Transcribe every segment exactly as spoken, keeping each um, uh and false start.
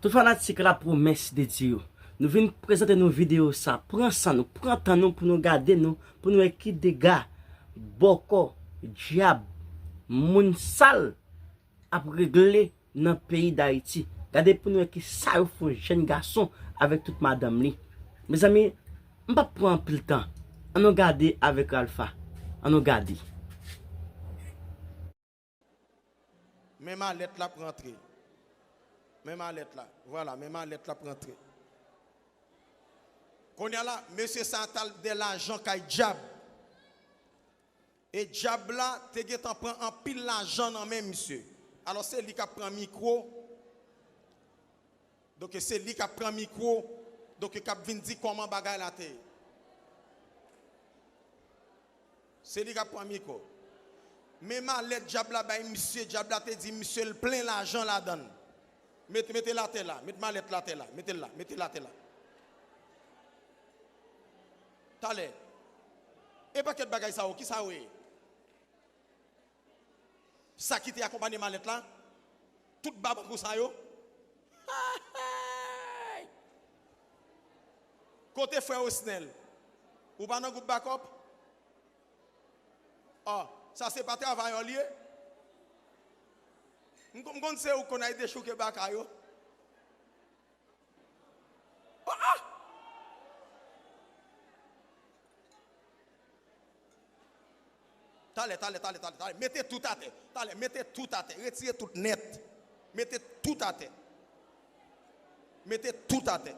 Tout fanatik La Promesse de Dieu yo, nou vin prezante nou videyo sa. Pran san nou, pran tan nou pou nou gade nou, pou nou wè ki dega, bòkò, dyab, moun sal ap regle nan peyi Dayiti. Gade pou nou wè ki sa yo fè yon jèn gason avèk tout madanm li. Mezanmi, m p ap pran anpil tan. Ann nou gade avèk Ralpha. Ann nou gade. Men malèt la ap rantre. Men malèt la. Vwala, men malèt la ap rantre. Kounye a la, mesye sa a t al dèyè lajan kay dyab. E dyab la te gentan pran anpil lajan nan men misye. Alò, se li k ap pran mikwo. Donk, se li k ap pran mikwo. Donk, k ap vin di kòman bagay la te ye. Se li k ap pran mikwo. Men malèt dyab la bay misye, dyab la te di misye l plen lajan ladan l. Mete, mete l atè la, met malèt la atè la, mete l la, mete l atè la. Talè. E pakèt bagay sa yo, ki sa yo ye? Sa ki te akonpanye malèt la? Tout babankou sa yo? Kote frè Osnel? Ou pa nan gwoup bakòp? Ò, sa se pa travayè w li ye? M konn, m konn se ou k konn al dechouke baka yo. Ò, a! Talè, talè, talè, talè, talè. Mete tout atè. Talè, mete tout atè. Retire tout nèt. Mete tout atè. Mete tout atè.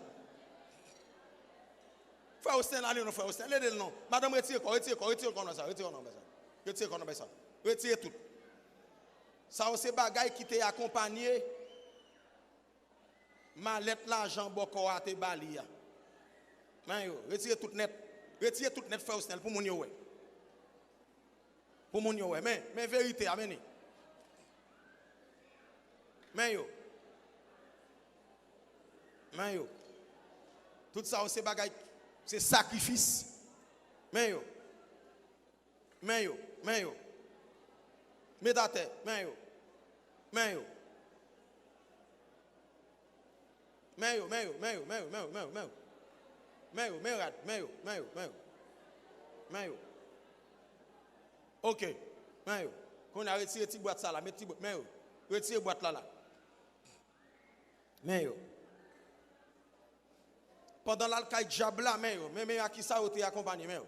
Frè Osten, ale non, frè Osten, ale, ale non. Madanm, retire kò, retire kò, retire kò nan sa, retire kò nan sa. Retire kò nan sa. Retire tout. Sa yo se bagay ki te akonpanye malèt lajan bòkò a te ba li a. Men yo, retire tout nèt. Retire tout nèt, frè Osten, pou moun yo wè. Pou moun yo wè. Men, men verite a, men li. Men yo. Men yo. Tout sa yo se bagay, se sakrifis. Men yo. Men yo. Men yo. Met atè. Men yo. Men yo. Men yo, men yo, men yo, men yo, men yo, men yo, men yo. Men yo, men rad, men yo, men yo, men yo. Men yo. Ok, men yo. Kounye a retire ti bwat sa la, met ti bwat, men yo. Retire bwat la la. Men yo. Pandan l al kay dyab la, men yo. Men, men a kisa yo te akonpanye, men yo.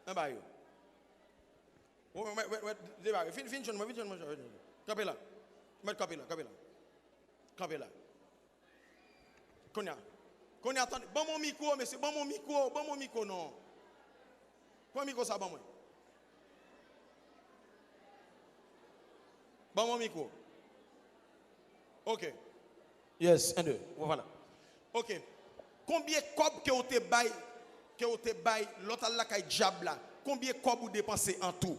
Anba yo. Wè, wè, wè, wè, debare. Vin, vin jwenn mwen, vin jwenn mwen, vin jwenn mwen. Kanpe la. Mèt kanpe la, kanpe la. Kanpe la. Kounye a. Kounye a, tande. Ban mwen mikwo, mesye. Ban mwen mikwo. Ban mwen mikwo, non. Pran mikwo sa, ban mwen. Ban mwen mikwo. Ok. Yes, en, de. Vwala. Ok. Konbyen kòb ke w te bay, ke w te bay lè w t al lakay dyab la? Konbyen kòb ou depanse an tou?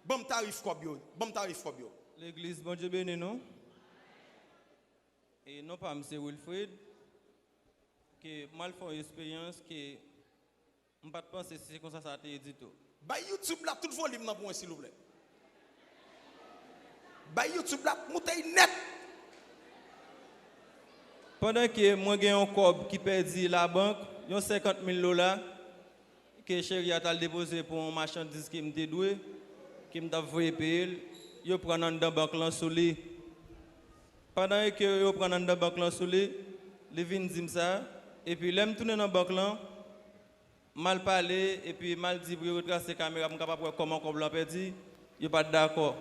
Ban m tarif kòb yo. Ban m tarif kòb yo. Legliz, Bondye beni nou. E non pa m se Wilfrid, ke m al fè yon esperyans ke m pa t panse se konsa sa te ye ditou. Bay YouTube la tout volim nan pou mwen, silvouplè. Bay YouTube la moute l nèt. Pandan ke mwen gen yon kòb ki pèdi labank, yon senkant mil dola, ke cheri a t al depoze pou yon machandiz ke m te dwe, ke m t ap voye peye l, yo pran anndan bank lan sou li. Pandan ke yo pran anndan bank lan sou li, li vin di m sa, epi lè m tounen nan bank lan, m al pale, epi m al di pou yo retrase kamera pou m kapab wè kòman kòb lan pèdi, yo pa t dakò.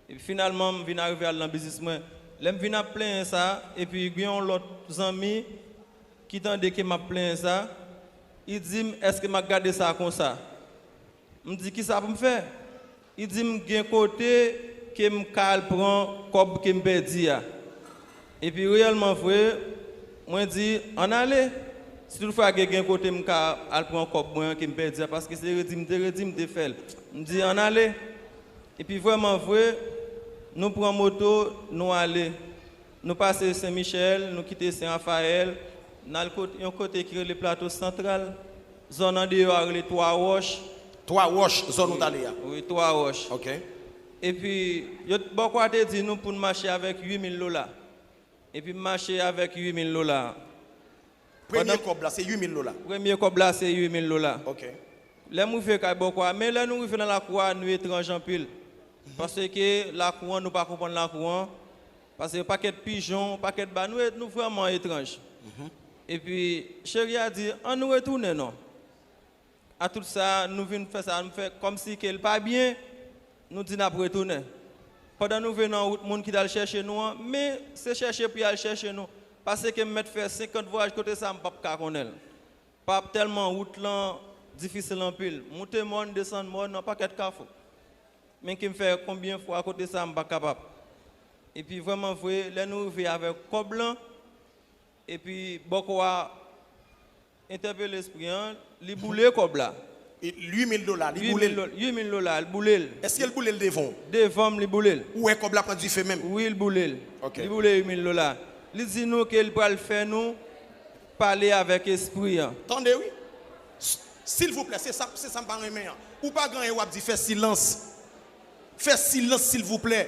Epi finalman, m vin arive al nan biznis mwen. Lè m vin ap plenyen sa, epi gen yon lòt zanmi ki tande ke m ap plenyen sa, li di m, èske m ap gade sa konsa? M di, kisa pou m fè? Li di m, gen kote ke m ka al pran kòb ke m pèdi a. Epi reyèlman vre, mwen di, ann ale. Si toutfwa gen, gen kote m ka al pran kòb mwen an ke m pèdi a, paske se redi m te redi, m te fè l. M di, ann ale. Epi vrèman vre, nou pran moto, nou ale. Nou pase Sen Michèl, nou kite Sen Rafayèl, n al kot-, yon kote ki rele Plato Santral. Zòn andeyò a rele Twa Wòch. Twa Wòch, zòn ou t ale a? Wi, Twa Wòch. Ok. Epi, yo, bòkò a te di nou pou n mache avèk uit mil dola. Epi m mache avèk uit mil dola. Premye kòb la, se uit mil dola. Premye kòb la, se uit mil dola. Ok. Lè m rive kay bòkò a, men lè nou rive nan lakou a, nou etranj anpil. Paske lakou an, nou pa konprann lakou an. Paske pakèt pijon, pakèt ba, nou, nou vrèman etranj. Epi, cheri a di, ann nou retounen non. A tout sa, nou vin fè sa, nou fè kòmsi ke l pa byen, nou di n ap retounen. Pandan nou vin nan wout moun ki t al chèche nou an, men se chèche pou y al chèche nou. Paske m mèt fè senkant vwayaj kote sa, m p ap ka konnen l. Pa tèlman wout lan difisil anpil. Moute mòn, desann mòn, nan pakèt kafou. Men ke m fè konbyen fwa kote sa, m pa kapab. Epi vrèman vre, lè nou rive avèk kòb lan, epi bòkò a entèpele espri an, li boule kòb la. Uit mil dola, li boule l. Uit mil dola, li boule l. Èske l boule l devan w? Devan m, li boule l. Ou wè kòb la pran dife menm? Wi, li boule l. Ok. Li boule uit mil dola. Li di nou ke li pral fè nou pale avèk espri an. Tande wi. S- Silvouplè, se sa, se sa m pa renmen an. Ou pa gen anyen w ap di, fè silans. Fè silans, silvouplè.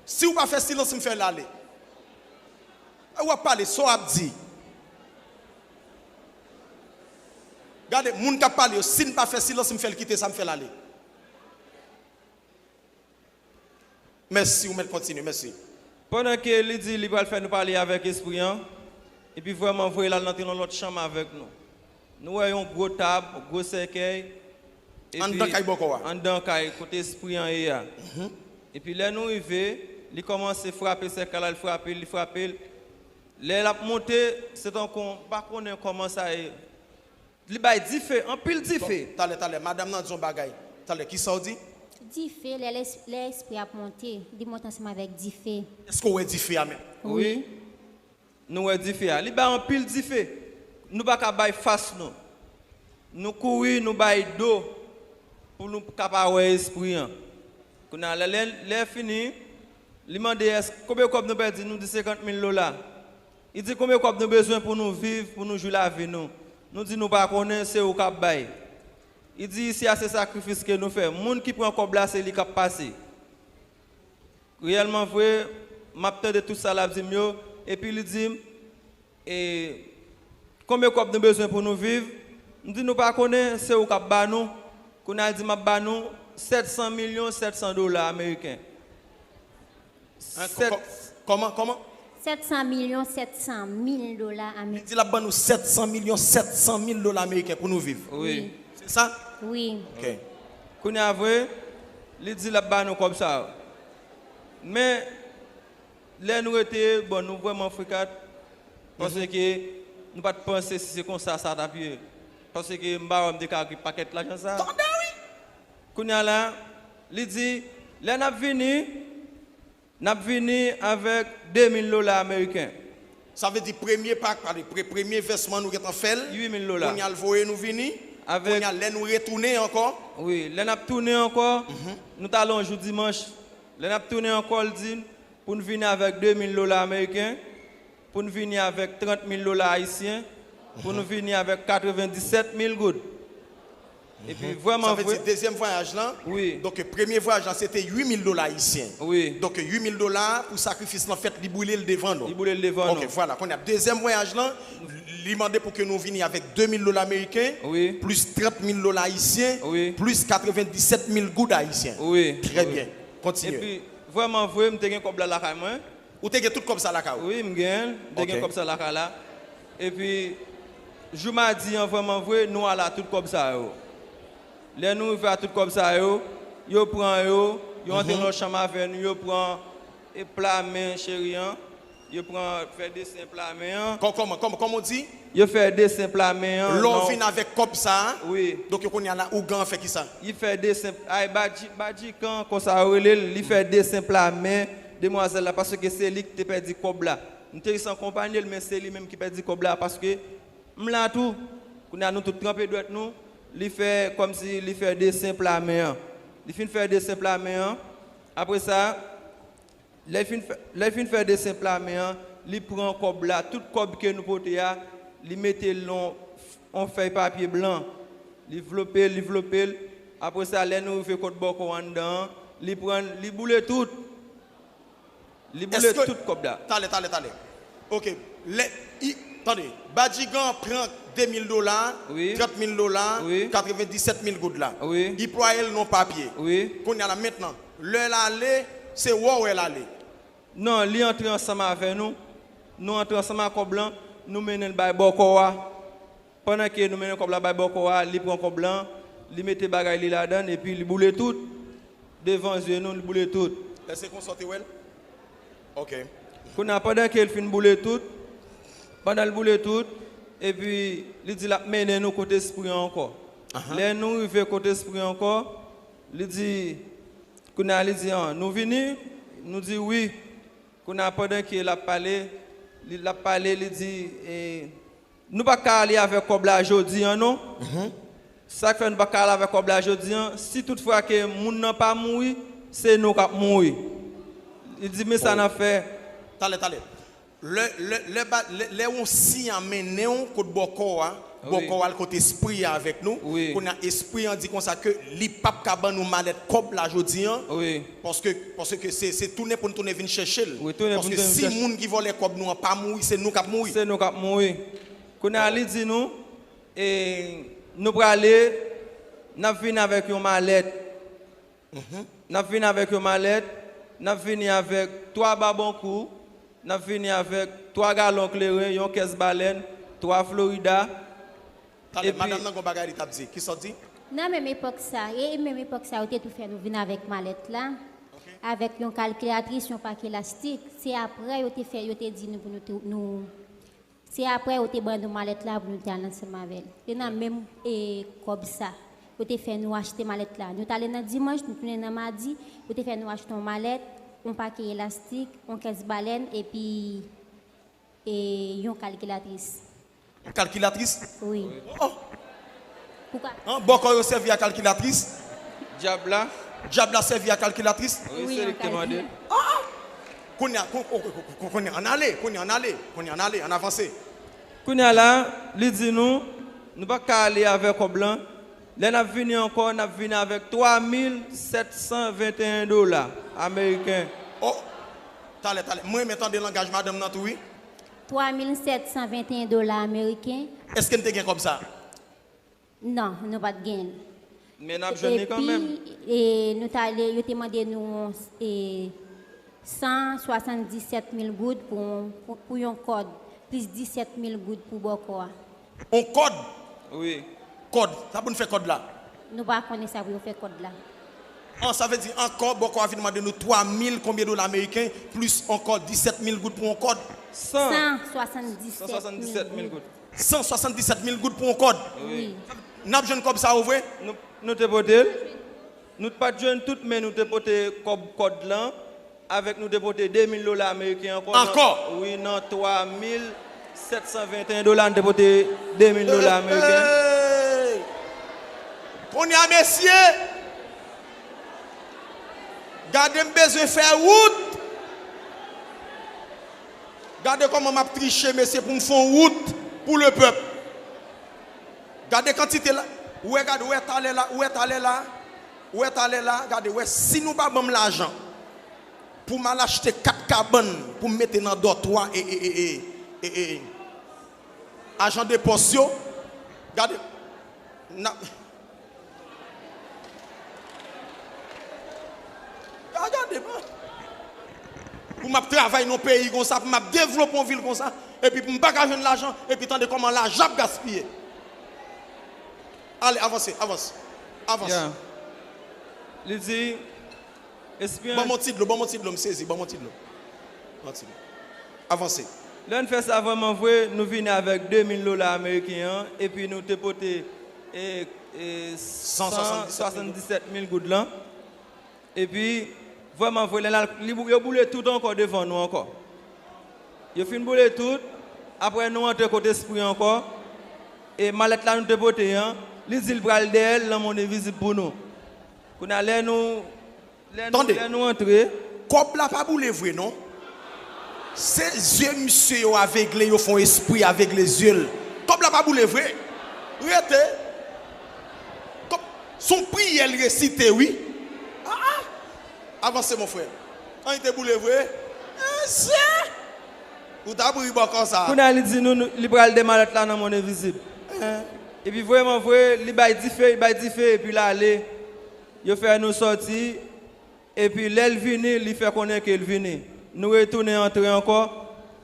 Si w pa fè silans, m fè l ale. W ap pale, sa w ap di. Gade, moun k ap pale yo, si n pa fè silans, m fè l kite sa, m fè l ale. Mèsi, ou mèt kontinye, mèsi. Pandan ke li di li pral fè nou pale avèk espri an, epi vrèman vre l al nan yon lòt chanm avèk nou. Nou wè yon gwo tab, gwo sèkèy. Anndan kay bòkò a. Anndan kay kote espri an ye a. Epi lè nou rive, li kòmanse frape sèkèy la, li frape l, li frape l. Lè l ap monte, se tankou, m pa konnen kòman sa ye. Li bay dife, anpil dife. Talè, talè, madanm nan di yon bagay. Talè, kisa w di? Dife, lè, lè, lè espri ap monte, li monte ansanm avèk dife. Èske w wè dife a menm? Wi. Nou wè dife a. Li bay anpil dife. Nou pa ka bay fas nou. Nou kouri, nou bay do pou nou ka pa wè espri an. Kounye a, lè, lè, lè fini, li mande, èske, konbyen kòb nou pèdi? Nou di senkant mil dola. Li di, konbyen kòb nou bezwen pou nou viv, pou nou jwi lavi nou? Nou di, nou pa konnen, se ou k ap bay. Li di, isi a se sakrifis ke nou fè. Moun ki pran kòb la, se li k ap pase. Reyèlman vre, m ap tande tout sa l ap di m yo, epi li di m, e, konbyen kòb nou bezwen pou nou viv? M di, nou pa konnen, se ou k ap ba nou. Kounye a, li di m ap ba nou sèt san milyon sèt san dola ameriken. Sèt. Kòman, kòman? Sèt san milyon sèt san mil dola ameriken. Li di l ap ban nou sèt san milyon sèt san mil dola ameriken pou nou viv. Wi. Se sa? Wi. Ok. Kounye a vre, li di l ap ba nou kòb sa yo. Men, lè nou rete, bon, nou vrèman frikat. Paske nou pa t panse si se konsa sa t ap ye. Paske m pa wè m te ka gen pakèt lajan sa. Tande wi! Kounye a la, li di, lè n ap vini, N ap vini avèk de mil dola ameriken. Sa vle di premye pak, pale, pre, premye vèsman nou gentan fè l. Uit mil dola. Kounye a l voye nou vini. Avèk. Kounye a lè nou retounen ankò. Wi, lè n ap tounen ankò, nou t ale yon jou dimanch. Lè n ap tounen ankò, l di n pou n vini avèk de mil dola ameriken, pou n vini avèk trant mil dola ayisyen, pou nou vini avèk katrevenndisèt mil goud. Epi vrèman vre. Sa vle di dezyèm vwayaj lan. Wi. Donk premye vwayaj lan se te uit mil dola ayisyen. Wi. Donk uit mil dola pou sakrifis lan fèt, li boule l devan nou. Li boule l devan nou. Ok, vwala. Kounye a dezyèm vwayaj lan, li mande pou ke nou vini avèk de mil dola ameriken, wi, plis trant mil dola ayisyen, wi, plis katrevenndisèt mil goud ayisyen. Wi. Trè byen. Kontinye. Epi vrèman vre, m te gen kòb la lakay mwen. Ou te gen tout kòb sa lakay ou? Wi, m gen l. M te gen kòb sa lakay la. Epi, jou madi an, vrèman vre, nou al a tout kòb sa yo. Lè nou rive a tout kòb sa yo, yo pran yo, yo antre nan yon chanm avè nou, yo pran e pla men cheri an, yo pran, fè desen pla men an. Kò, kòman, kòman, kòman w di? Yo fè desen pla men an. Lè w vin avèk kòb sa a, wi, donk kounye a la, ougan an fè kisa? Li fè desen, ay, badji, badjikan, konsa yo rele l, li fè desen pla men demwazèl la, paske se li ki te pèdi kòb la. M te jis akonpanye l, men se li menm ki pèdi kòb la, paske m la tou. Kounye a nou tout tranpe dwèt nou, li fè kòmsi li fè desen pla men an. Li fin fè desen pla men an, apre sa, Lè l fin fè, lè l fin fè desen pla men an, li pran kòb la, tout kòb ke nou pote a, li mete l nan yon fèy papye blan. Li vlope l, li vlope l. Apre sa, lè nou rive kot bòkò anndan an, li pran l, li boule tout. Li boule tout kòb la. Talè, talè, talè. Ok. Lè, i, tande, Badjigan pran de mil dola, wi, trant mil dola, wi, katrevendisèt mil goud la. Wi. Li plwaye l nan papye. Wi. Kounye a la, mentnan, lè l ale, se wè w wè l ale. Non, li antre ansanm avè nou. Nou antre ansanm ak kòb lan, nou mennen l bay bòkò a. Pandan ke nou mennen kòb la bay bòkò a, li pran kòb lan, li mete bagay li ladan l, epi li boule tout. Devan zye nou, li boule tout. Èske konsa w te wè l? Ok. Kounye a, pandan ke l fin boule tout, pandan l boule tout, epi li di l ap mennen nou kot espri an ankò. Ahan. Lè nou rive kot espri an ankò, li di, kounye a, li di, an, nou vini? Nou di, wi. Kounye a, pandan ke l ap pale, li, l ap pale, li di, e, nou pa ka ale avèk kòb la jodi an, non. Mhm. Sa k fè nou pa ka ale avèk kòb la jodi an, si toutfwa ke moun nan pa mouri, se nou k ap mouri. Li di, men sa n ap fè. Talè, talè. Lè, lè, lè, ba- lè, lè yon siy a mennen w kot bòkò a, wi, bòkò a al kot espri a avèk nou. Wi. Kounye a, espri an di konsa ke li p ap ka ban nou malèt kòb la jodi an. Wi. Paske, paske se, se tounen pou n tounen vin chèche l. Wi, tounen pou n tounen vin chèche l. Paske si moun ki vòlè kòb nou an pa mouri, se nou k ap mouri. Se nou k ap mouri. Kounye a, li di nou, e, nou prale, n ap vini avèk yon malèt. Mhm. N ap vini avèk yon malèt, n ap vini avèk twa babonkou, n ap vini avèk twa galon kleren, yon kès balèn, twa Florida. Talè, epi madanm nan gon bagay li t ap di. Kisa w di? Nan menm epòk sa, e menm epòk sa, yo te tou fè nou vin avèk malèt la, ok, avèk yon kalkilatris, yon pak elastik. Se apre yo te fè, yo te di nou pou nou tou-, nou Se apre yo te ban nou malèt la pou nou te al ansanm avè l. Se nan menm, e, kòb sa. Yo te fè nou achte malèt la. Nou t ale nan dimanch, nou tounen nan madi, yo te fè nou achte yon malèt, yon pake elastik, yon kès balèn, epi, e, yon kalkilatris. Yon kalkilatris? Wi. Oh! Pou ka- An, bòkò yo sèvi a kalkilatris? Dyab la? Dyab la sèvi a kalkilatris? Wi, wi, se li ki te mande. Ah! Kounye a, kou-, kou-, kou-, kou-, kounye a, ann ale, kounye a, ann ale, kounye a, ann ale, ann avanse. Kounye a la, li di nou, nou pa ka ale avè kòb lan. Lè n ap vini ankò, n ap vini avèk twa mil sèt san venteyen dola ameriken. Oh! Talè, talè. Mwen renmen tande langaj madanm nan tou, wi. Twa mil sèt san venteyen dola ameriken. Èske n te gen kòb sa? Non, nou pa t gen l. Men n ap jwenn li kanmenm. Epi, e, nou t ale, yo te mande nou, e, san swasanndisèt mil goud pou, pou, pou yon kòd, plis disèt mil goud pou bòkò a. On kòd? Wi. Kòd. Sa pou n fè kòd la? Nou pa konnen sa pou yo fè kòd la. An, sa vle di ankò, bòkò a vin mande nou twa mil konbyen dola ameriken, plis ankò disèt mil goud pou yon kòd? San. San swasanndisèt mil goud. San swasanndisèt mil goud pou yon kòd. Wi. N ap jwenn kòb sa yo vre? Nou, nou te pote l. Nou pa t jwenn tout, men nou te pote kòb kòd lan. Avèk nou te pote de mil dola ameriken ankò. Ankò? Wi, nan twa mil sèt san venteyen dola, nou te pote de mil dola ameriken. Hey! Kounye a, mesye, gade m bezwen fè wout. Gade kòman m ap triche, mesye, pou m fè yon wout pou lepèp. Gade kantite la. Ou wè, gade, ou wè talè la, ou wè talè la, ou wè talè la, gade, ou wè, si nou pa ban m lajan pou m al achte kat kabann pou m mete nan dòtwa, e, e, e, e, e, e, ajan de pòs yo, gade, n ap, a, gade, man. Pou m ap travay nan peyi konsa, pou m ap devlope yon vil konsa, epi pou m pa ka jwenn lajan, epi tande kòman lajan ap gaspiye. Ale, avanse, avanse, avanse. Ya. Li di, espirans. Ban m yon ti dlo, ban m yon ti dlo, m sezi, ban m yon ti dlo. Yon ti dlo. Avanse. Lè n fè sa vrèman vre, nou vini avèk de mil dola ameriken an, epi nou te pote, e, e, san swasanndisèt mil goud lan. Epi, vrèman vre, lè n al, li bou-, yo boule tout ankò devan nou ankò. Yo fin boule tout, apre nou antre kot espri ankò, e malèt la nou te pote an, li di l pral dèyè l, lanmò envizib pou nou. Kounye a, lè nou, lè nou, tande, lè nou antre. Kòb la pa boule vre, non. Se zye misye yo avegle, yo fè yon espri avegle zye l. Kòb la pa boule vre. Rete. Kòb, se yon priyè l resite, wi. Ah, ah. Avanse, mon frè. Anyen te boule vre. Mesye! Ou t ap ri bòkò sa. Kounye a li di nou, nou, li pral de malèt la nan mond envizib. Epi vrèman vre, li bay dife, li bay dife, epi l ale. Yo fè nou sòti, epi lè l vini, li fè konnen ke l vini. Nou retounen antre ankò.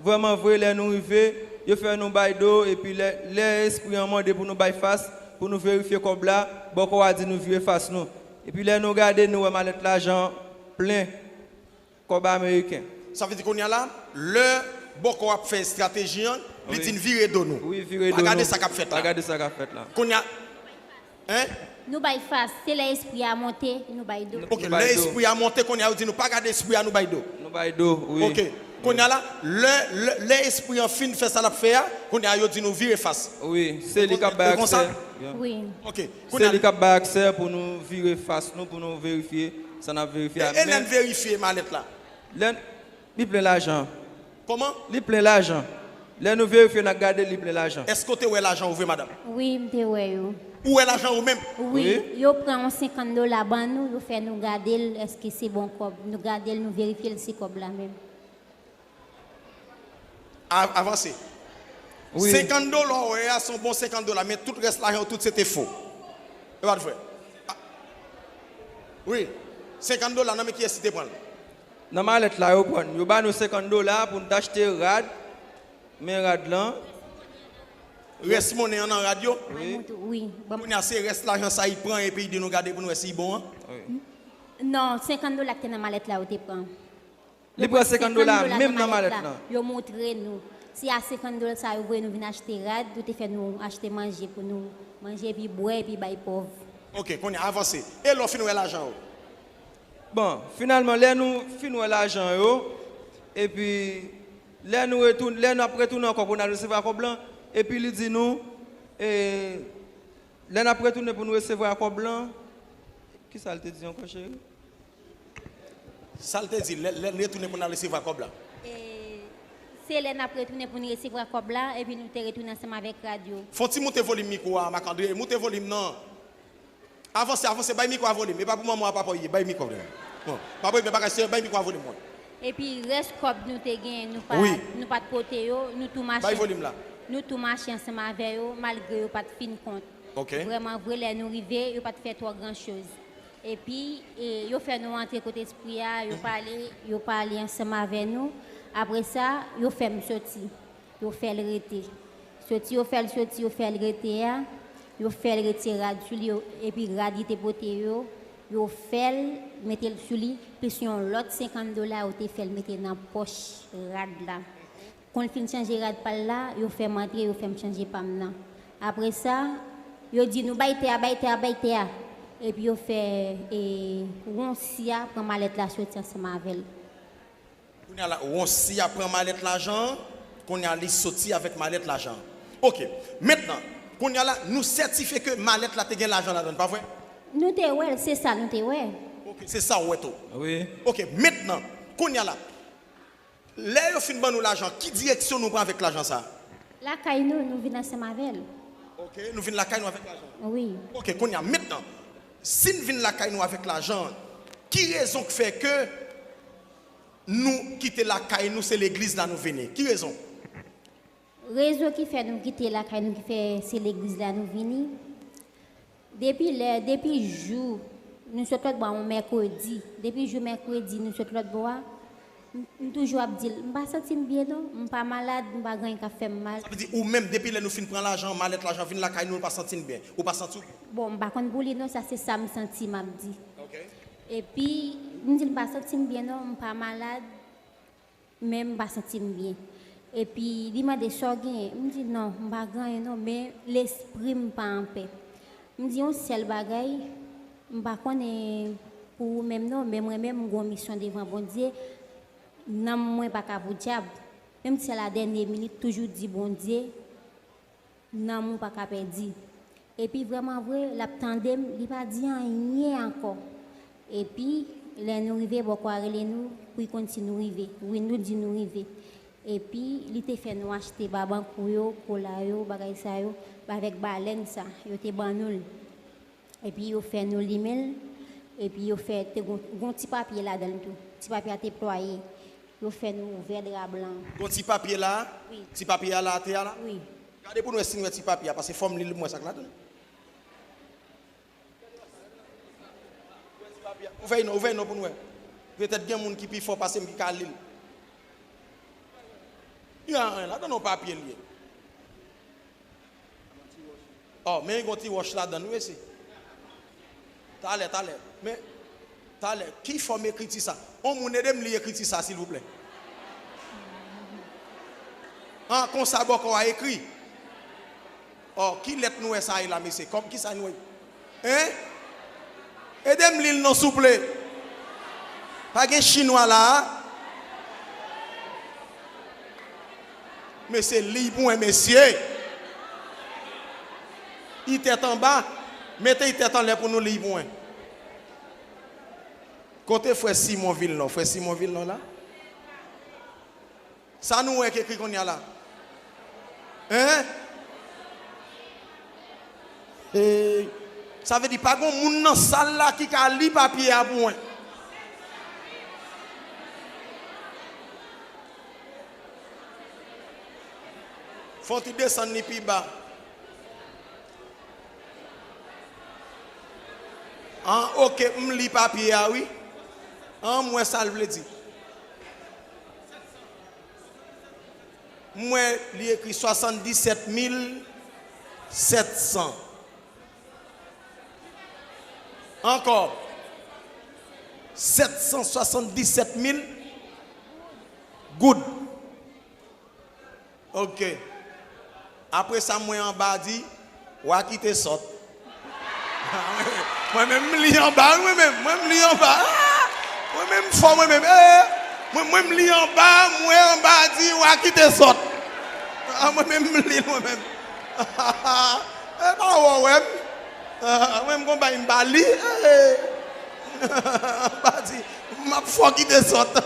Vrèman vre, lè nou rive, yo fè nou bay do, epi lè, lè espri an mande pou nou bay fas, pou nou verifye kòb la, bòkò a di nou vire fas nou. Epi lè nou gade, nou wè malèt lajan plen. Kòb ameriken. Sa vle di kounye a la, lè bòkò ap fè estrateji an, li di n vire do nou. Wi, vire do nou. Pa gade sa k ap fèt la. Pa gade sa k ap fèt la. Kounye a, en? Nou bay fas, se lè espri a monte, nou bay do. Ok, lè espri a monte, kounye a yo di nou pa gade espri a, nou bay do. Nou bay do, wi. Ok, kounye a la, lè, lè, lè espri an fin fè sa l ap fè a, kounye a yo di nou vire fas. Wi, se li k ap bay aksè. Wi. Ok, kounye a. Se li k ap bay aksè pou nou vire fas nou, pou nou verifye sa n ap verifye a. E, e lè n verifye malèt la? Lè n, li plen lajan. Kòman? Li plen lajan. Lè nou verifye, n ap gade, li plen lajan. Èske w te wè lajan ou vre, madanm? Wi, m te wè yo. Ou wè lajan ou menm? Wi. Wi. Yo pran yon senkant dola ban nou, yo fè nou gade l, èske se bon kòb. Nou gade l, nou verifye l, se kòb la menm. A-, avanse. Wi. Senkant dola w wè a, se yon bon senkant dola, men tout rès lajan w, tout se te fo. E pa t vre? A-, wi. Senkant dola, nan men kiyès li te pran l? Nan malèt la, yo pran, yo ba nou senkant dola pou n t achte rad, men rad lan. Rès monnen an nan rad yo? Wi. Wi. Kounye a, se rès lajan sa, li pran, epi li di nou gade pou nou wè si li bon an? Wi. Non, senkant dola ki te nan malèt la, yo te pran. Li pran senkant dola menm nan malèt la. Yo montre nou. Se a senkant dola sa yo voye nou vin achte rad, yo te fè nou achte manje pou nou manje, epi bwè, epi bay pòv. Ok, kounye a avanse. E lè w fin wè lajan yo? Bon, finalman, lè nou fin wè lajan yo, epi lè nou retoun-, lè n ap retounen ankò pou n al resevwa kòb lan, epi li di nou, e, lè n ap retounen pou nou resevwa kòb lan, kisa l te di ankò, cheri? Sa l te di, lè, lè n retounen pou n al resevwa kòb la. E, se lè n ap retounen pou n resevwa kòb la, epi nou te retounen ansanm avèk rad yo. Fè w ti moute volim mikwo a, Marc André, moute volim nan. Avanse, avanse, bay mikwo a volim. E pa pou manman w a papa w ye, bay mikwo a volim. Bon, pa pou bagay serye, bay mikwo a volim, mwen. Epi rès kòb nou te genyen, nou pa, wi, nou pa t pote yo, nou tou mache. Bay volim la. Nou tou mache ansanm avè yo, malgre yo pa t fin kont. Ok. Vrèman vre, lè nou rive, yo pa t fè twò gran choz. Epi, e, yo fè nou antre kote espri a, yo pale, yo pale ansanm avè nou. Apre sa, yo fè m soti. Yo fè l rete. Soti, yo fè l soti, yo fè l rete a. Yo fè l retire rad sou li, yo, epi rad li te pote yo, yo fè l mete l sou li, plis yon lòt senkant dola yo te fè l mete nan pòch rad la. Kon l fin chanje rad pa l la, yo fè m antre, yo fè m chanje pa m nan. Apre sa, yo di nou, "Bay tè a, bay tè a, bay tè a." Epi yo fè, e, wonsi a pran malèt la soti ansanm avè l. Kounye a la, wonsi a pran malèt lajan an, kounye a li soti avèk malèt lajan an. Ok, mentnan, kounye a la, nou sètifye ke malèt la te gen lajan ladan l, pa vre? Nou te wè l, se sa nou te wè. Ok, se sa w wè tou. Wi. Ok, mentnan, kounye a la, lè yo fin ban nou lajan, ki direksyon nou pran avèk lajan sa a? Lakay nou, nou vin ansanm avè l. Ok, nou vin lakay nou avèk lajan. Wi. Ok, kounye a, mentnan, si n vin lakay nou avèk lajan, ki rezon k fè ke nou kite lakay nou, se legliz la nou vini? Ki rezon? Rezon ki fè nou kite lakay nou, ki fè se legliz la nou vini, depi lè, depi jou nou sot lòt bò a, yon mèkredi, depi jou mèkredi nou sot lòt bò a, m, m toujou ap di l, "M pa santi m byen non, m pa malad, m pa gen anyen k ap fè m mal." Sa vle di ou menm, depi lè nou fin pran lajan, malèt lajan vin lakay nou, ou pa santi n byen, ou pa santi w byen? Bon, m pa konn pou li non, sa se sa m santi, m ap di. Ok. Epi, m di l, "M pa santi m byen non, m pa malad." Men m pa santi m byen. Epi li mande, "Sa w genyen?" M di, "Non, m pa gen anyen non, men lespri m pa anpè." M di, "Yon sèl bagay, m pa konnen pou ou menm non, men mwen menm m gen yon misyon devan Bondye. Nanm mwen pa ka pou dyab." Menm si se la dènye minit, toujou di Bondye, nanm ou pa ka pèdi. Epi vrèman vre, l ap tande m, li pa di anyen ankò. Epi, lè nou rive, bòkò a rele nou pou l konn si nou rive. Wi, nou di nou rive. Epi, li te fè nou achte babankou yo, kola yo, bagay sa yo, avèk balèn sa, yo te ban nou l. Epi, yo fè nou limen l, epi yo fè, te gon, gon ti papye ladan l tou. Ti papye a te plwaye. Yo fè nou ouvè dra blan. Gon ti papye la, wi, ti papye a la atè a la. Wi. Gade pou n wè si n wè ti papye a, paske fò m li l, m wè sa k ladan l. Ouvè non, ouvè non pou n wè. Petèt gen moun ki pi fò pase m ki ka li l. Gen anyen ladan non, papye l ye. Oh, men yon ti wòch ladan l, wi, mesye. Talè, talè. Men, talè. Ki fòm ekriti sa? On moun ede m li ekriti sa, silvouplè. An, konsa bòkò a ekri. Oh, ki lèt nou wè sa ye la, mesye? Kòm ki sa nou wè? Hein? Ede m li l non, souple. Pa gen chinwa la a. Mesye, li pou mwen, mesye. Li tèt anba. Mete li tèt anlè pou nou li pou mwen. Kote frè Simon Vilnon? Frè Simon Vilnon la? Sa nou wè k ekri kounye a la? Hein? Hey. Sa vle di pa gon moun nan sal la ki ka li papye a pou mwen. Fò w ti desann li pi ba. An, oke, m li papye a, wi. An, m wè sa l vle di. M wè li ekri swasanndisèt mil sèt san. Ankò, sèt san swasanndisèt mil goud. Oke. Apre sa, m wè anba a di, wa kite sòt. Mwen menm, m li anba, wi, mwen menm, mwen, m li anba. Ah! Mwen menm, m fò, mwen menm. Eh! Mwen, mwen, m li anba, m wè anba a di, wa kite sòt. Ah, mwen menm, m li l, mwen menm. E pa wè w wè m. Ah, mwen, m gon bagay m pa li. Eh! Anba a di, m ap fò kite sòt.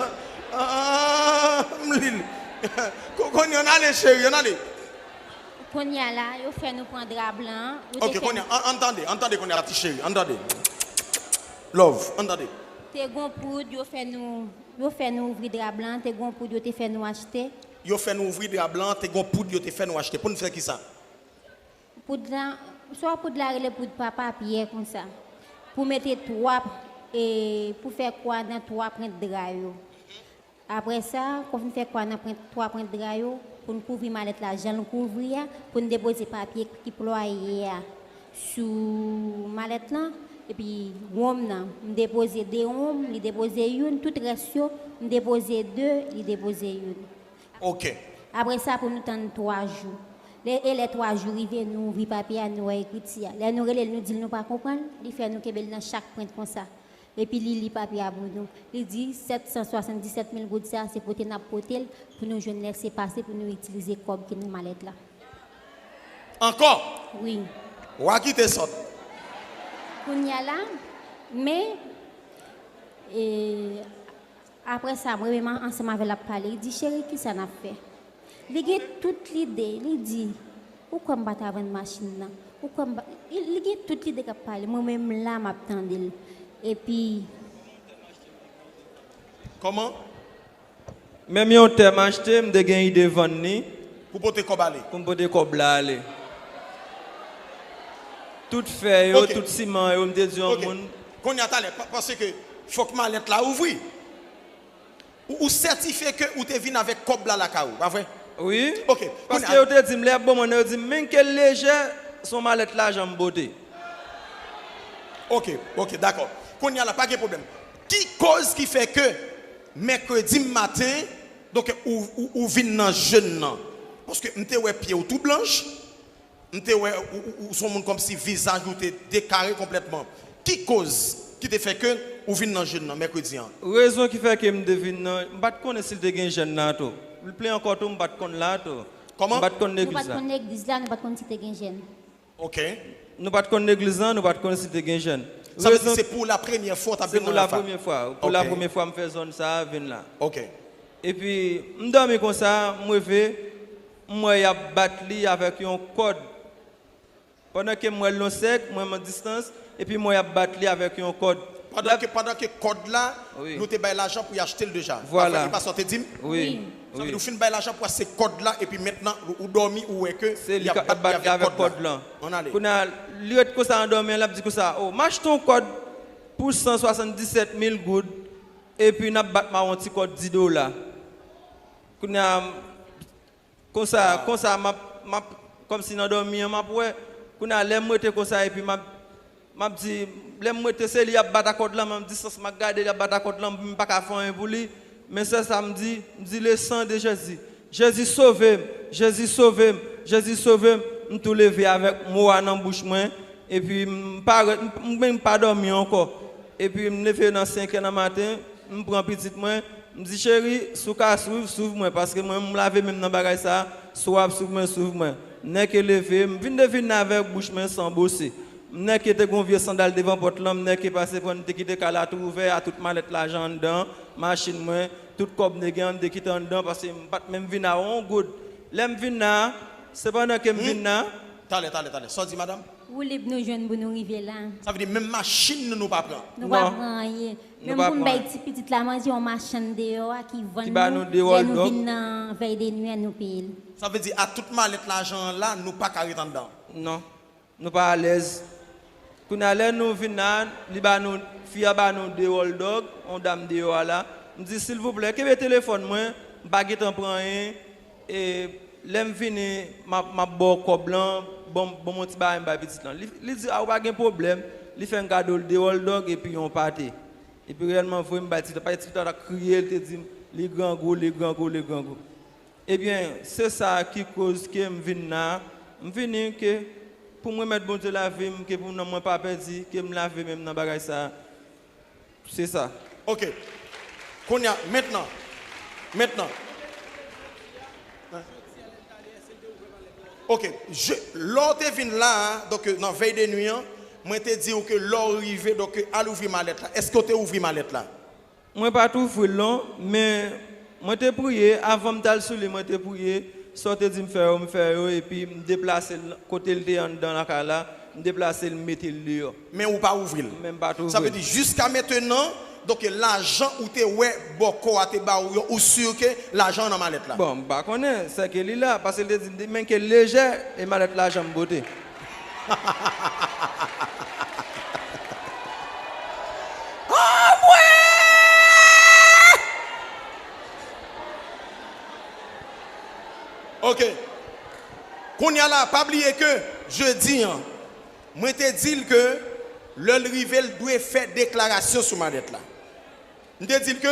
Ah, m li l. Ko-, kounye a, ann ale, cheri, ann ale. Kounye a la, yo fè nou pran dra blan an. Yo te Ok, fè kounye a, ann, ann tande, ann tande kounye a, ti cheri, ann tande. Love, ann tande. Te gon poud, yo fè nou, yo fè nou ouvri dra blan an, te gon poud, yo te fè nou achte. Yo fè nou ouvri dra blan an, te gon poud, yo te fè nou achte. Pou n fè kisa? Poud la, swa poud la rele poud papa pyè konsa. Pou mete twa, e, pou fè kwa nan twa pwent dra yo. Apre sa, kon fin fè kwa nan pwent, twa pwent dra yo, pou n kouvri malèt la, jan l kouvri a, pou n depoze papye ki plwaye a sou malèt lan, epi wonm nan, m depoze de wonm, li depoze youn, tout rès yo, m depoze de, li depoze youn. Ok. Apre sa, pou nou tann twa jou. Lè, e lè twa jou rive, nou ouvri papye a, nou wè ekriti a. Lè nou rele l, nou di l nou pa konprann, li fè nou kenbe l nan chak pwent konsa. Epi li li papye a pou nou. Li di, sèt san swasanndisèt mil goud sa, se pote n ap pote l pou nou jwenn lèsepase pou nou itilize kòb ki nan malèt la. Ankò? Wi. Wa kite sòt. Kounye a la, men, e, apre sa, mwen menm ansanm avè l ap pale, li di, cheri, kisa n ap fè? Li gen tout lide, li di, ou kwè m pa ta vann machin nan? Ou kwè m pa, li, li gen tout lide k ap pale, mwen menm la m ap tande l. Epi Kòman? Menm yon tè m achte, m te gen ide vann li. Pou pote kòb ale? Pou m pote kòb la ale. Tout fè yo, Ok. tout siman yo, m te di yon Ok. moun. Kounye a talè, pa-, paske fòk malèt la ouvri. Ou, ou sètifye ke ou te vin avèk kòb la lakay ou, pa vre? Wi. Ok. Kounye Paske a yo te di m, lè y ap ban mwen nan, yo di m, men ke l lejè, se yon malèt lajan m pote. Ok, ok, dakò. Kounye a la, pa gen pwoblèm. Ki koz ki fè ke mèkredi maten, donk, ou, ou, ou vin nan jèn nan? Paske m te wè pye w tou blanch, m te wè ou, ou, ou se yon moun kòmsi vizaj ou te dekare konplètman. Ki koz ki te fè ke ou vin nan jèn nan mèkredi an? Rezon ki fè ke m te vin nan, m pa t konnen si l te gen jèn la tou. Li plen ankò tou, m pa t konn la tou. Kòman? M pa t konn Nou pa legliz t la. konn legliz la, nou pa t konn si te gen jèn. Ok. Nou pa t konn legliz lan, nou pa t konn si te gen jèn. Sa vle di Rezon se pou la premyè fwa w t ap Se vin pou nan la Alpha? premyè fwa. Pou la Ok. premyè fwa m fè zòn sa a, vin la. Ok. Epi, m dòmi konsa, m reve, m wè y ap bat li avèk yon kòd. Pandan ke m wè l yon sèk, m wè m an distans, epi m wè y ap bat li avèk yon kòd. Pandan ke, pandan ke kòd la, wi, nou te bay lajan pou y achte l deja. Vwala. Pa sa w te di m? Wi. Wi. Sa vle di ou fin bay lajan pou achte kòd la, epi mentnan ou, ou dòmi, ou wè ke y ap bat li avèk kòd la. Ann ale. Kounye a, li ret konsa an dòmi an, l ap di konsa, "O, m achte yon kòd pou san swasanndisèt mil goud, epi n ap bat m a yon ti kòd dis dola." Kounye a, Konsa, konsa, m ap, m ap, kòmsi nan dòmi an, m ap wè. Kounye a, lè m rete konsa, epi m ap, m ap di, lè m rete, se li y ap bat ak kòd lan, men distans m ap gade, li ap bat ak kòd lan, m pa ka fè anyen pou li. Men sèl sa m di, m di, "Le sang de Jésus. Jésus, sove m. Jésus, sove m. Jésus, sove m." M tou leve avèk mo a nan bouch mwen, epi m parèt, m, m, m pa dòmi ankò. Epi m leve nan senk è nan maten, m pran pitit mwen, m di, "Cheri, si w ka swiv, swiv mwen, paske mwen, m lave men m nan bagay sa a, si w ap swiv mwen, swiv mwen." Nèke leve, m vin devine avèk bouch mwen san bose. M nèke te gon vye sandal devan pòt lan, m nèke pase pran, m te kite kay la tou ouvè a, tout malèt lajan anndan, machin mwen, tout kòb m te gen an, m te kite anndan, paske m pa t menm vin a yon goud. Lè m vin la, se pandan ke m vin la, Talè, talè, talè. Sa w di, madanm? Woulib nou jwenn pou nou rive la. Sa vle di menm machin nou, nou pa pran? Nou pa pran anyen. Menm pou n bay ti pitit la manje, yon machann deyò a ki vann nou lè nou vin nan vèy de nwi a, nou peye l. Sa vle di a tout malèt lajan an la, nou pa ka ret anndan? Non. Nou pa alèz. Kounye a, lè nou vin la, li ba nou, fi a ba nou de hot dog, yon dam deyò a la. M di, "Silvouplè, kenbe telefòn mwen, m pa gentan pran anyen." E lè m vini, m ap, m ap ba w kòb lan, ban m, ban m yon ti bagay m bay pitit lan. Li, li di, "A, ou pa gen pwoblèm." Li fè m kado l de hot dog epi yon pate. Epi reyèlman vre, m bay ti, pate ti pitit la kriye, li te di m, "Li grangou, li grangou, li grangou." Ebyen, se sa ki koz ke m vin la. M vini ke pou m remèt Bondye lavi m, ke pou nanm mwen pa pèdi, ke m lave men m nan bagay sa. Se sa. Ok. Kounye a, mentnan. Mentnan. Ok. Je, lè w te vin la a, donk, nan vèy de nwi an, mwen te di w ke lè w rive, donk, al ouvri malèt la. Èske w te ouvri malèt la? Mwen pa t ouvri l non, men mwen te priye, avan m t al sou li, mwen te priye, sa w te di m fè yo, m fè yo, epi m deplase l kote l te anndan lakay la, m deplase l, m mete l deyò. Men ou pa ouvri l. Men m pa t ouvri l. Sa vle di, jiska mentenan, donk, lajan ou te wè bòkò a te ba ou yo, ou si ke lajan an nan malèt la? Bon, m pa konnen, sèke li la, paske l te di m, men ke lejè, e malèt lajan m pote. Anmwe! Ok. Kounye a la, pa bliye ke jedi an, mwen te di l ke lè l rive, l dwe fè deklarasyon sou malèt la. M te di l ke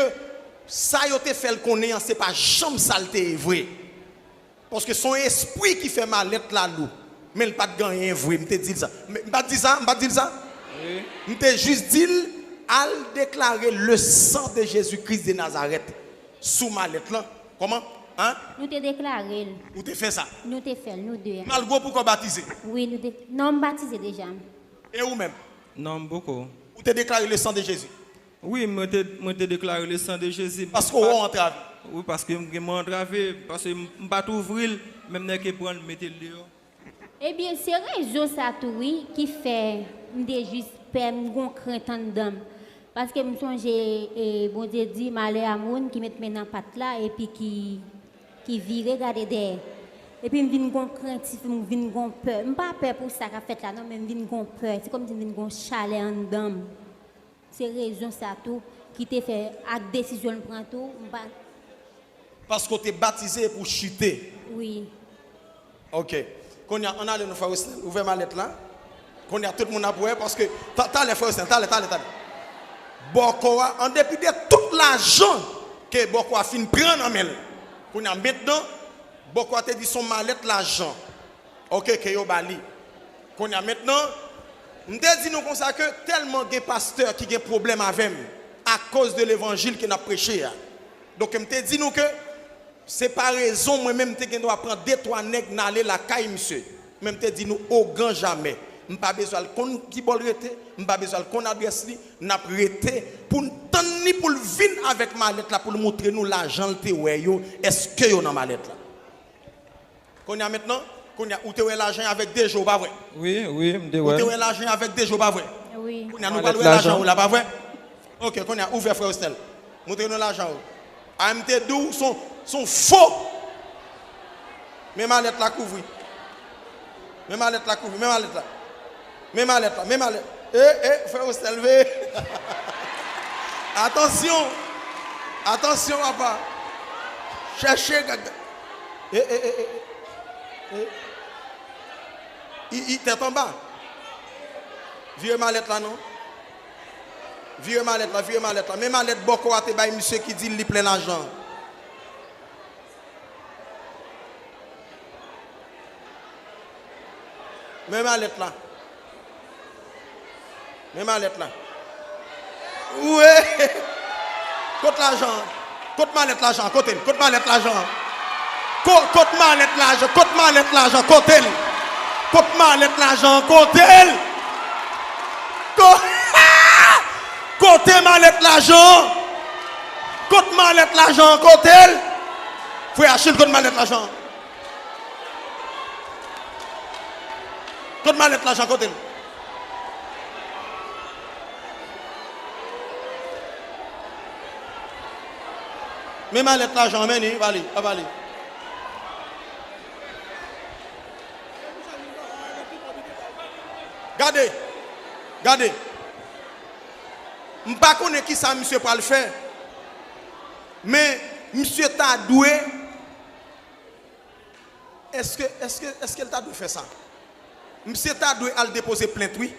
sa yo te fè l konnen an, se pa janm sa l te ye vre. Paske se yon espri ki fè malèt la lou. Men l pa t gen anyen vre, m te di l sa. Men m pa t di sa, m pa t di l sa? Wi. M te jis di l, al deklare le sang de Jésus-Christ de Nazareth sou malèt lan. Kòman? Hein? Nou te deklare l. Ou te fè sa? Nou te fè l, nou de a. Malgre w poko batize? Wi, nou te, non, m batize deja. E ou menm? Non, m poko. Ou te deklare le sang de Jésus? Wi, mwen te, mwen te deklare le sang de Jésus. Paske w antrave. Wi, paske m gen mwen antrave, paske m, m pa t ouvri l, men m nèke pran l, mete l deyò. Ebyen, se rezon sa tou, wi, ki fè m te jis pè, m gon krent anndan m. Paske m sonje, e, Bondye di, "Malè a moun ki met men nan pat la, epi ki, ki vire gade dèyè." Epi m vin gon krentif, m vin gon pè. M pa pè pou sa k ap fèt la, non, men m vin gon pè. Se kòmsi m vin gon chalè anndan m. Se rezon sa tou ki te fè ak desizyon l pran tou, m pa... Paske w te batize epi w chite. Wi. Ok. Kounye a, ann ale non, frè Wesnel. Ouvè malèt la. Kounye a, tout moun ap wè, paske ta-, talè, frè Wesnel, talè, talè, talè. Bòkò a, an depi de tout lajan ke bòkò a fin pran nan men l, kounye a, mentnan, bòkò a te di se yon malèt lajan. Ok, ke yo ba li. Kounye a mentnan, m te di nou konsa ke tèlman gen pastè ki gen pwoblèm avè m akoz de levanjil ke n ap preche a. Donk, m te di nou ke se pa rezon mwen menm m te gen dwa pran de twa nèg n ale lakay misye. Men m te di nou, ogan jamè. M pa bezwen al konn ki bò l rete, m pa bezwen al konn adrès li, n ap rete pou n tann li pou l vin avèk malèt la pou l montre nou lajan l te wè yo, èske yo nan malèt la. Kounye a mentnan, kounye a, ou te wè lajan avèk de je w, pa vre? Wi, wi, m te wè. Ou te wè lajan avèk de je w, pa vre? Wi. Kounye a, nou pral wè lajan ou la, pa vre? Ok, kounye a, ouvè frè Osnel. Montre nou lajan ou. A M T di w, se yon, se yon fo. Men malèt la kouvri. Men malèt la kouvri, men malèt la. Men malèt la, men malèt. E, e, frè Osnel, veye. Atansyon. Atansyon, papa. Chèche, gag. E, e, e, e. E. I, i, tèt anba. Vire malèt la, non. Vire malèt la, vire malèt la. Men malèt bòkò a te bay misye ki di li plen lajan. Men malèt la. Men malèt la. Wi! Kot lajan an? Kot malèt lajan an? Kote l? Kot malèt lajan an? Ko-, kot malèt lajan? Kot malèt lajan? Kote l? Kot malèt lajan an? Kote l? Ko-, kote malèt lajan an? Kot malèt lajan an? Kote l? Frè Achil, kot malèt lajan an? Kot malèt lajan? Kote l? Men malèt lajan, men li, ba li, a ba li. Gade, gade. M pa konnen kisa misye pral fè, men misye ta dwe, èske, èske, èske l ta dwe fè sa? Misye ta dwe al depoze plent, wi.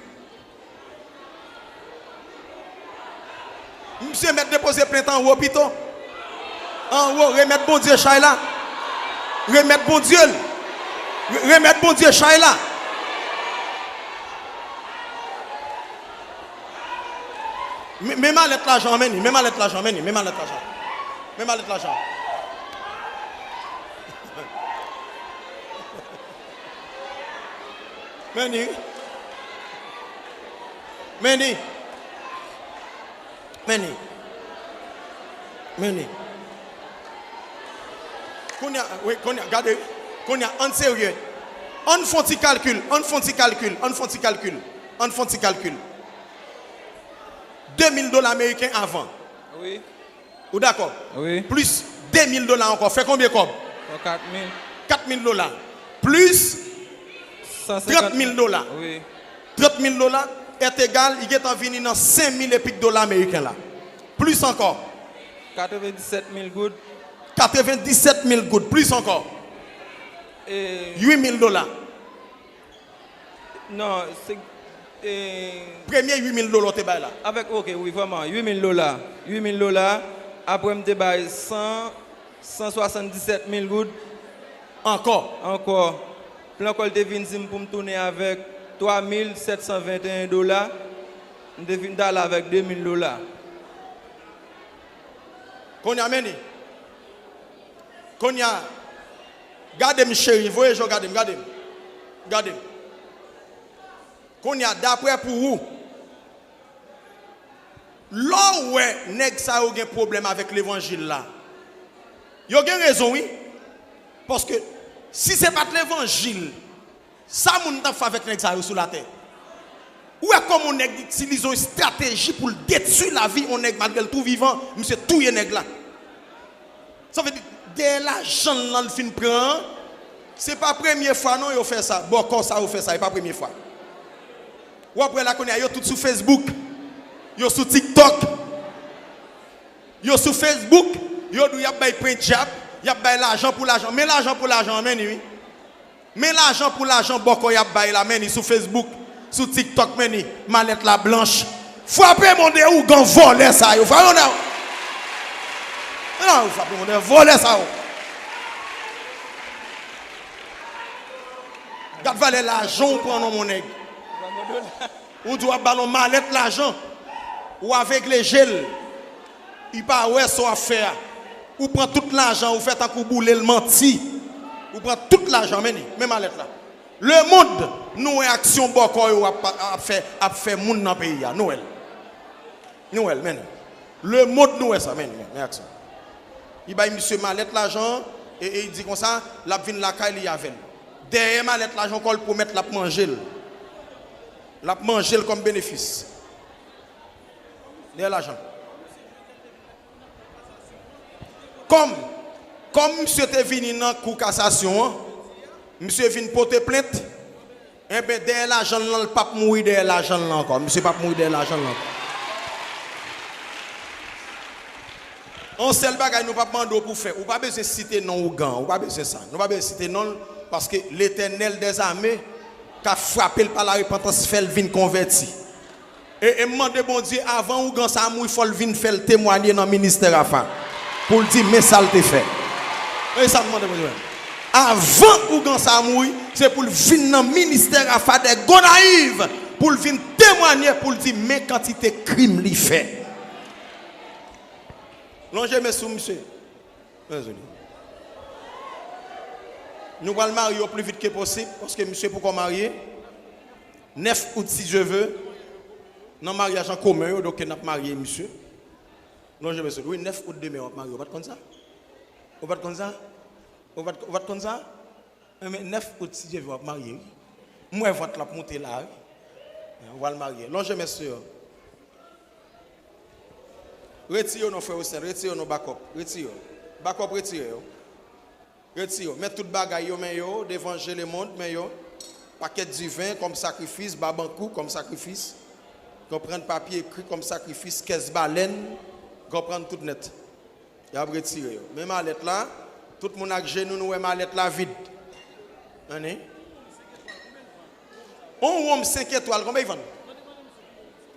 Misye mèt depoze plent anwo pito. Anwo, remèt Bondye chay la. Remèt Bondye l. Re-, remèt Bondye chay la. Men, men malèt lajan, men li, men malèt lajan, men li, men malèt lajan. Men malèt lajan. Men li. Men li. Men li. Men li. Kounye a, wi, kounye a, gade, wi. Kounye a, ann serye. Ann fè yon ti kalkil, ann fè yon ti kalkil, ann fè yon ti kalkil, ann fè yon ti kalkil. De mil dola ameriken avan. Wi. Ou dakò? Wi. Plis de mil dola ankò. Fè konbyen kòb? Fè kat mil. Kat mil dola. Plis trant mil dola. Wi. Trant mil dola est égal, li gentan vini nan senk mil epi k dola ameriken la. Plis ankò. Katrevendisèt mil goud. Katrevendisèt mil goud. Plis ankò. E uit mil dola. Non, se, e, premye uit mil dola w te bay la. Avèk, ok, wi, vrèman, uit mil dola. Uit mil dola. Apre, m te bay san, san swasanndisèt mil goud. Ankò. Ankò. Plan kò l te vin di m pou m tounen avèk twa mil sèt san venteyen dola. M te vin t ale avèk de mil dola. Kounye a, men li. Kounye a, gade m, cheri, voye je w gade m, gade m. Gade m. Kounye a, daprè pou ou, lè w wè nèg sa yo gen pwoblèm avèk levanjil la, yo gen rezon, wi. Paske si se pa t levanjil, sa moun t ap fè avèk nèg sa yo sou latè? Ou wè kòman yon nèg itilize yon estrateji pou l detwi lavi yon nèg malgre l tou vivan, misye touye nèg la. Sa vle di, dèyè lajan l lan l fin pran an, se pa premye fwa non yo fè sa. Bòkò sa yo fè sa, e pa premye fwa. W ap wè la kounye a, yo tout sou Facebook, yo sou TikTok, yo sou Facebook, yo di w y ap bay pwen djab, y ap bay lajan pou lajan. Men lajan pou lajan an, men li wi. Men lajan pou lajan bòkò y ap bay la, men li sou Facebook, sou TikTok, men li, malèt la blanch. Frape mòde ougan vòlè sa yo. Frape mòde. Non, frape mòde vòlè sa yo. Gad valè lajan w pran non, mon nèg. Ou di w ap ba l yon malèt lajan. Ou avegle je l. Li pa wè sa w ap fè a. Ou pran tout lajan, ou fè tankou w boule l, manti. Ou pran tout lajan, men li, men malèt la. Lemonn, nou wè aksyon bòkò yo ap, ap fè, ap fè moun nan peyi a. Nou wè l. Nou wè l, men. Lemonn, nou wè sa, men, men, men aksyon. Li bay misye malèt lajan an, e, e li di konsa, l ap vin lakay li avè l. Dèyè malèt lajan ankò, l pwomèt l ap manje l. L ap manje l kòm benefis. Dèyè lajan. Kòm, kòm misye te vini nan kou kasasyon an, misye vin pote plent, enben, dèyè lajan l lan, l p ap mouri dèyè lajan l lan ankò. Misye p ap mouri dèyè lajan l lan ankò. On sèl bagay nou p ap mande w pou fè, ou pa bezwen site non ougan, ou pa bezwen sa. Nou pa bezwen site non l, paske Letènèl dèzame ka frape l pa larepantans, fè l vin konvèti. E, e m mande Bondye, avan ougan sa a mouri, fò l vin fè l temwanye nan ministè Rafa. Pou l di, men sa l te fè. E sa m mande Bondye. Avan ougan sa a mouri, se pou l vin nan ministè Rafa dè Gonayiv. Pou l vin temwanye, pou l di, men kantite krim li fè. Lonje men sou misye. Dezole. Nou pral marye o pli vit ke posib, paske misye poko marye. Nèf out, si Dye ve, nan maryaj an komen yo, donk n ap marye misye. Lonje men sou li. Wi, nèf out demen w ap marye. Ou pa t konn sa? Ou pa t konn sa? Ou pa t, ou pa t konn sa? Enben, nèf out, si Dye ve, w ap marye, wi. M wè vant l ap monte la, wi. Ou pral marye. Lonje men sou yo. Retire yo non, frè Wesnel. Retire yo non, Bakòp. Retire yo. Bakòp, retire yo. Retire yo. Met tout bagay yo, men yo, devan je lemonn, men yo. Pakèt diven kòm sakrifis, babankou kòm sakrifis. Konprann papye ekri kòm sakrifis, kès balèn, konprann tout nèt. Y ap retire yo. Men malèt la, tout moun ak jenou, nou wè malèt la vid. Ann. On wonm senk etwal, konbyen y vann?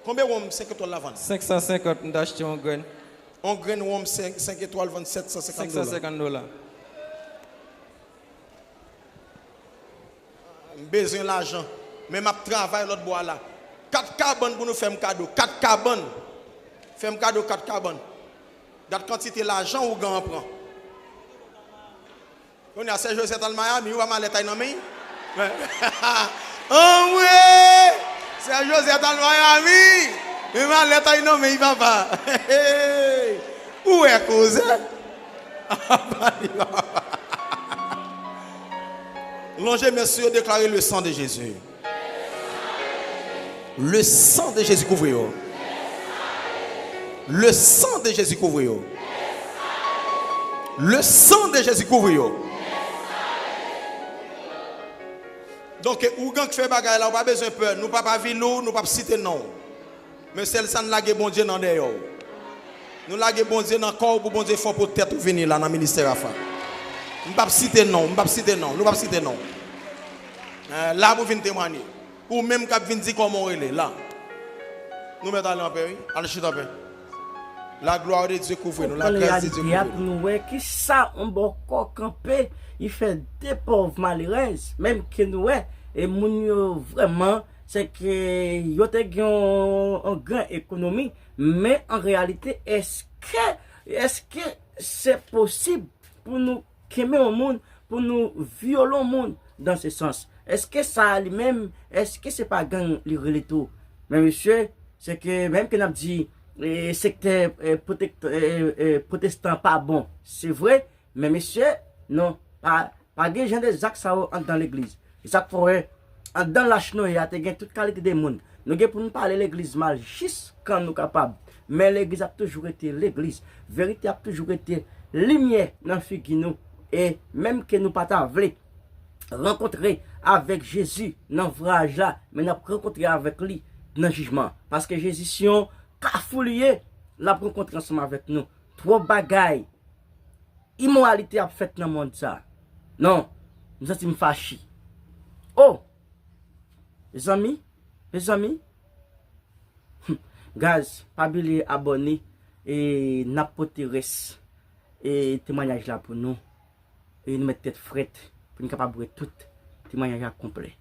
Konbyen wonm senk etwal la vann? Senk san senkant, m t achte yon grenn. On grenn wonm senk, senk etwal vann sèt san senkant dola. Senk san senkant dola. M bezwen lajan. Men m ap travay lòt bò a la. Kat kabann pou nou fè m kado. Kat kabann. Fè m kado kat kabann. Gad kantite lajan ougan an pran. Kounye a, sè Joseph al Miami, ou pa malèt ay nan men? Anmwe! Sè Joseph al Miami! Men malèt ay nan men, papa! Ou wè koze? Lonje men sou yo, deklare le sang de Jésus. Le sang de Jésus kouvri yo. Le sang de Jésus kouvri yo. Le sang de Jésus kouvri yo. Donk, ougan k fè bagay la, ou pa bezwen pè. Nou pa pa vilou, nou p ap site non. Men sèl sa n lage Bondye nan dèyè w. Nou lage Bondye nan kò w pou Bondye fè w pot tèt ou vini la nan ministè Rafa. M p ap site non, m p ap site non, nou p ap site non. Eh, la pou vin temwanye. Ou menm k ap vin di kòman w rele, la. Nou mèt ale anpè, wi. Al chita anpè. La gloire de Dieu kouvre nou, la grâce de Dieu kouvre nou. Ou pran reyalite a pou nou wè kisa yon bòkò kanpe, li fè de pòv malerèz, menm ke nou wè, e moun yo vrèman, se ke yo te gen yon, yon gran ekonomi, men an reyalite, èske, èske se posib pou nou kenbe yon moun, pou nou vyole yon moun dan se sans? Èske sa a li menm, èske se pa gang li rele tou? Men mesye, se ke menm ke n ap di, e, sektè, e, pwotek-, e, e, pwotestan pa bon, se vre, men mesye, non, pa, pa gen jan de zak sa yo anndan legliz. E sa k fè w wè, anndan lach nou ye a, te gen tout kalite de moun. Nou gen pou nou pale legliz mal jis kan nou kapab. Men legliz ap toujou rete legliz. Verite ap toujou rete limyè nan figi nou. E menm ke nou pa ta vle rankontre avèk Jezi nan vwayaj la, men n ap rankontre avèk li nan jijman. Paske Jezi se yon kafou li ye, l ap rankontre ansanm avèk nou. Twòp bagay imoralite ap fèt nan mond sa. Non, m santi m fache. Oh! Mezanmi, mezanmi. Guys, pa bliye abòne e n ap pote rès e temwanyaj la pou nou. E nou met tèt frèt pou n kapab wè tout temwanyaj la konplè.